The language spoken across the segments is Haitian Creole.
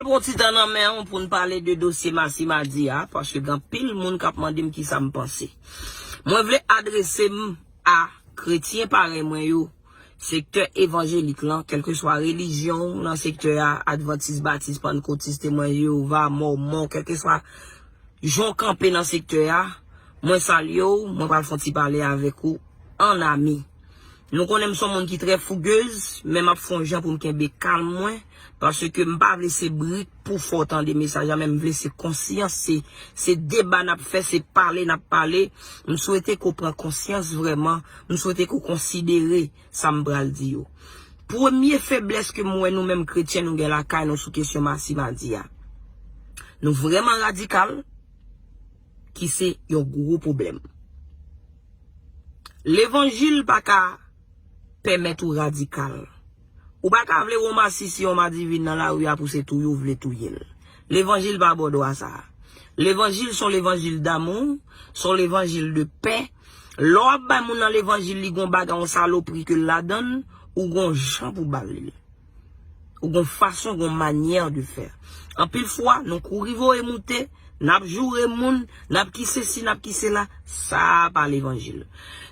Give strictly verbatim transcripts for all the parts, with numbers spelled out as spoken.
Pran ti tan nan men w pou n pale de dosye Masimadi a, paske gen anpil moun k ap mande m kisa m panse. Mwen vle adrese m a kretyen parèy mwen yo, sektè evanjelik lan, kèlkeswa relijyon w nan sektè a, advantis, batis, pannkotis, temwen Jewova, mòmon, kèlkeswa jan w kanpe nan sektè a, mwen salye w, mwen pral fè yon ti pale avèk ou an ami. Nou konnen m se yon moun ki trè fougez, men m ap fè yon jan pou m kenbe kalm mwen, paske m pa vle se bri pou fè w tande mesaj la, men m vle se konsyans, se, se deba n ap fè, se pale n ap pale. M swete ke w pran konsyans vrèman, m swete ke w konsidere sa m pral di yo. Premye feblès ke m wè nou menm kretyen nou gen lakay nou sou kesyon Masimadi a. Nou vrèman radikal, ki se yon gwo pwoblèm. Levanjil pa ka pèmèt ou radikal. Ou pa ka vle wè yon masisi, yon madivin nan lari a pou se touye w vle touye l. Levanjil pa ba w dwa sa a. Levanjil se yon levanjil damou, se yon levanjil de pè. Lè w ap bay moun nan levanjil, li gon bagay, yon salopri ke l ladan l, ou gon jan pou ba l li. Ou gon fason, gon manyè de fè. Anpil fwa, nou kouri voye moute, n ap joure moun, n ap ki sesi, n ap ki sela, sa a pa levanjil.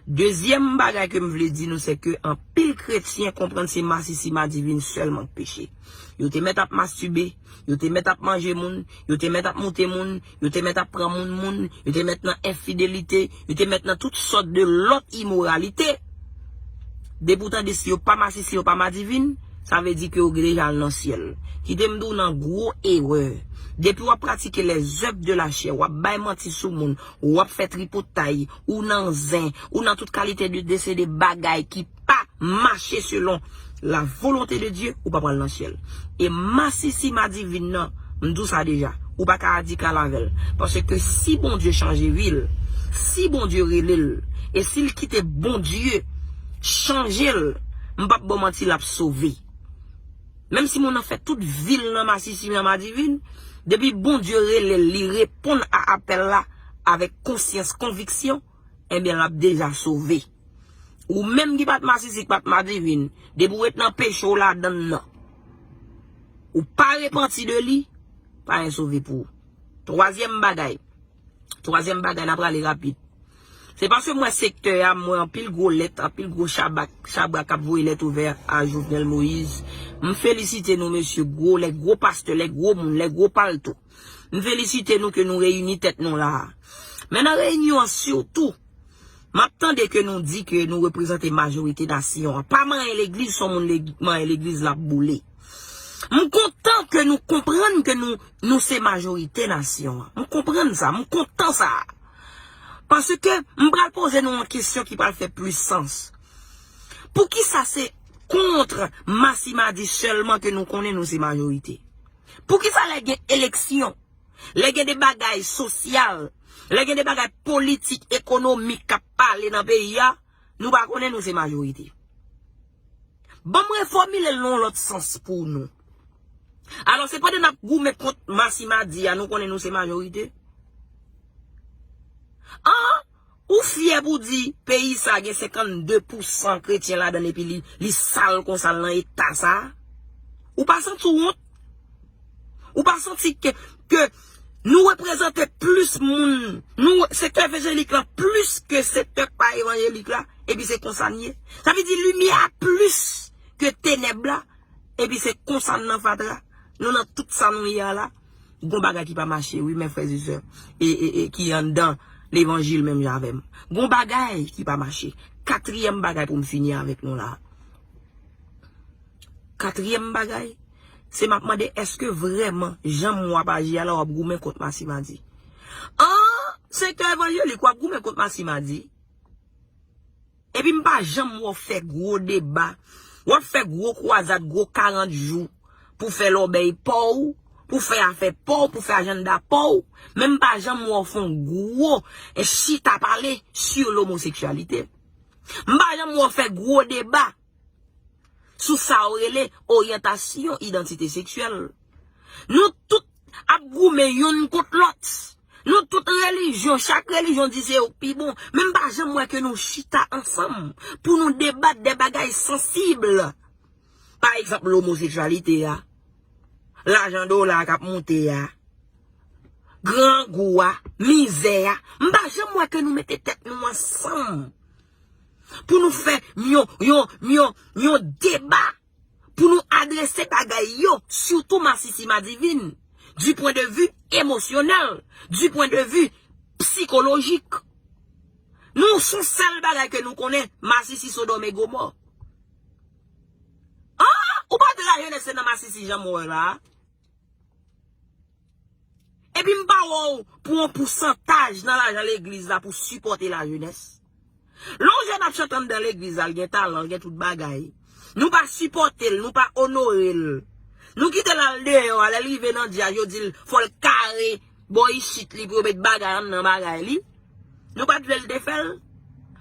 Dezyèm bagay ke m vle di nou, se ke anpil kretyen konprann se masisi madivin sèlman k peche. Yo te mèt ap mastibe, yo te mèt ap manje moun, yo te mèt ap moute moun, yo te mèt ap pran moun moun, yo te mèt nan enfidelite, yo te mèt nan tout sòt de lòt imoralite. Depi w tande si yo pa masisi, yo pa madivin, sa vle di ke yo deja al nan syèl. Kite m di w nan gwo erè. Depi w ap pratike les œuvres de la chair, w ap bay manti sou moun, w ap fè tripotay, ou nan zen, ou nan tout kalite de, de, se de bagay ki pa mache selon la volonte de Dye, ou pa pral nan syèl. E masisi madivin nan, m di w sa deja, ou pa ka radikal avè l. Paske si Bondye chanje vi l, si Bondye rele l, e si l kite Bondye chanje l, m p ap ba w manti, l ap sove. Menm si moun nan fè tout vi l nan masisi, nan madivin, depi Bondye rele l, li reponn a apèl la avèk konsyans, konviksyon, ebyen, l ap deja sove. Ou menm ki pa t masisi, ki pa t madivin, depi w ret nan peche w ladan l nan, ou pa repanti de li, pa gen sove pou ou. Twazyèm bagay, twazyèm bagay, n ap prale rapid. Se paske m wè sektè a, m wè anpil gwo lèt, anpil gwo chabak, chabrak k ap voye lèt ouvè a Jovenel Moïse. M felisite nou, mesye, gwo, lè gwo pastè, lè gwo moun, lè gwo palto. M felisite nou ke nou reyini tèt nou la a. Men nan reyinyon an sitou, m ap tande ke nou di ke nou reprezante majorite nasyon an. Pa manyen legliz, se yon moun leg-, manyen legliz l ap boule. M kontan ke nou konprann ke nou, nou se majorite nasyon an. M konprann sa, m kontan sa. Paske m pral poze nou yon kesyon ki pral fè plis sans. Poukisa se kont Masimadi sèlman ke nou konnen nou se majorite? Poukisa lè gen eleksyon, lè gen de bagay sosyal, lè gen de bagay politik, ekonomik k ap pale nan peyi a, nou pa konnen nou se majorite? Ban m refòmile l nan yon lòt sans pou nou. Alò, se pandan n ap goumen kont Masimadi a, nou konnen nou se majorite? An, ou fyè pou di peyi sa gen senkannde pousan kretyen ladan l epi li, li sal konsa, l nan eta sa a? Ou pa santi w wont? Ou pa santi ke, ke nou reprezante plis moun, nou, sektè evanjelik la plis ke sektè k pa evanjelik la, epi se konsa n ye? Sa vle di limyè a plis ke tenèb la, epi se konsa n nan fatra. Nou nan tout sa nou ye a la. Gon bagay ki pa mache, wi, men frè e sè, e, e, e, ki anndan levanjil menm jan avè m. Gon bagay ki pa mache. Katriyèm bagay pou m fini avèk nou la. Katriyèm bagay, se m ap mande, èske vrèman, jan m wè w ap aji a la, w ap goumen kont Masimadi? An, sektè evanjelik, w ap goumen kont Masimadi? Epi m pa janm wè w fè gwo deba. W ap fè gwo kwazad, gwo karant jou pou fè lòbèy pa w, pou fè afè pa w, pou fè ajanda pa w. Men m pa janm wè w fè yon gwo, eh, chita pale sur l'homosexualité. M pa janm wè w fè gwo deba sou sa w rele oryantasyon idantite seksyèl. Nou tout ap goumen youn kont lòt. Nou tout relijyon, chak relijyon di se yo k pi bon. Men m pa janm wè ke nou chita ansanm pou nou debat de bagay sansib. Pa egzanp, lomoseksyalite a. lajan dola k ap moute a, grangou a, mizè a, m pa janm wè ke nou mete tèt nou ansanm pou nou fè yon, yon, yon, yon deba, pou nou adrese bagay yo, sitou masisi madivin, du point de vue émotionnel, du point de vue psychologique. Nou, se yon sèl bagay ke nou konnen, masisi Sodòm e Gomò. Ah, ou pa di lajenès se nan masisi jan m wè la. Epi m pa wè w pran yon pousantaj nan lajan legliz la pou sipòte lajenès. Lè yon jèn ap chante anndan legliz la, l gen talan, l gen tout bagay. Nou pa sipòte l, nou pa onore l. Nou kite l al deyò a, lè l rive nan djaz, yo di l fò l kare bò isit li pou yo met bagay anndan bagay li. Nou pa t vle l te fè l.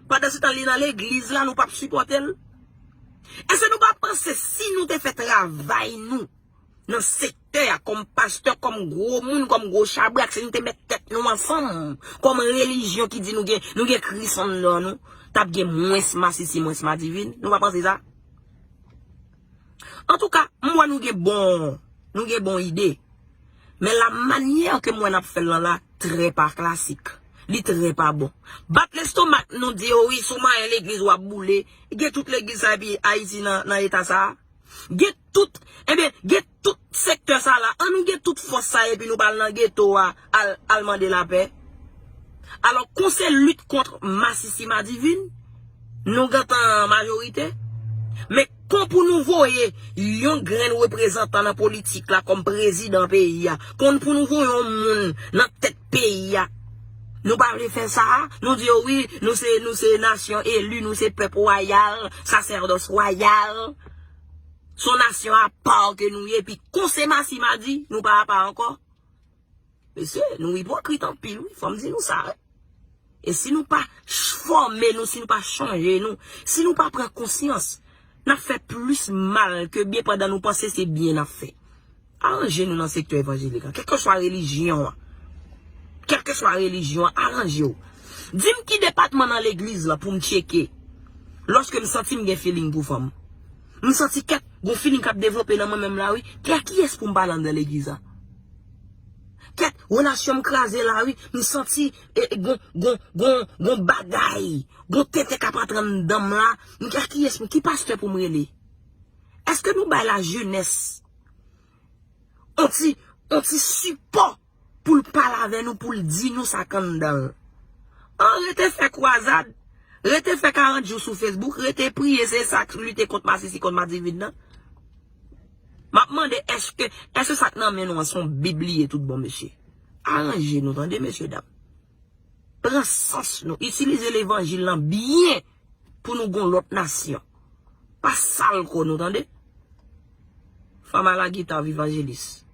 Pandansetan li nan legliz la, nou p ap sipòte l. Èske nou pa panse si nou te fè travay nou nan sektè a, kòm pastè, kòm gwo moun, kòm gwo chabrak, si nou te met tèt nou ansanm, kòm relijyon ki di nou gen, nou gen Kris anndan nou, t ap gen mwens masisi, mwens madivin? Nou pa panse sa? Antouka, m wè nou gen bon, nou gen bon ide. Men la manyè ke m wè n ap fè l lan la, trè pa klasik. Li trè pa bon. Bat lestomak nou di, o wi, sou mayen legliz w ap boule. Gen tout legliz sa epi Ayiti nan, nan eta sa a. Gen tout, ebyen, gen tout sektè sa la. An nou gen tout fòs sa epi nou pa al nan geto a, al, al mande lapè. Alò, kon se lit kont masisi madivin, nou gentan majorite. Men kon pou nou voye yon grenn reprezantan nan politik la kòm prezidan peyi a, kon pou nou voye yon moun nan tèt peyi a, nou pa vle fè sa a. Nou di yo, wi, nou se, nou se nasyon eli, nou se pèp wayal, sasèdòs wayal. Se yon nasyon apa ke nou ye, epi kon se masi madi, nou pa apa ankò. Mesye, nou ipokrit anpil, wi. Fò m di nou sa, wi. E si nou pa ch-, fòme nou, si nou pa chanje nou, si nou pa pran konsyans, n ap fè plis mal ke byen pandan nou panse se byen n ap fè. Aranje nou nan sektè evanjelik la, kèlkeswa relijyon an. Kèlkeswa relijyon an, aranje w. Di m ki depatman nan legliz la pou m tcheke. Lòske m santi m gen feeling pou fanm. M santi kèk gon feeling k ap devlope nan mwen menm la, wi. Kè kiyès pou m pale anndan legliz la? Kèk relasyon m kraze la, wi. M santi, e, e, gon, gon, gon, gon bagay, gon tenten k ap antre anndan m la. M kè kiyès pou m, ki pastè pou m rele? Èske nou bay lajenès on ti, on ti sipò pou l pale avè nou, pou l di nou sa k anndan l? An rete fè kwazad, rete fè karant jou sou Facebook, rete priye, se sa k lite kont masisi, kont madivin nan. M ap mande, èske, èske sa k nan men nou an se yon bib li ye tout bon, mesye? Aranje nou, tande, mesye dam. Pran sans nou, itilize levanjil lan byen pou nou gon lòt nasyon. Pa sal kò nou, tande. Fanm a la gita, viv Angelis.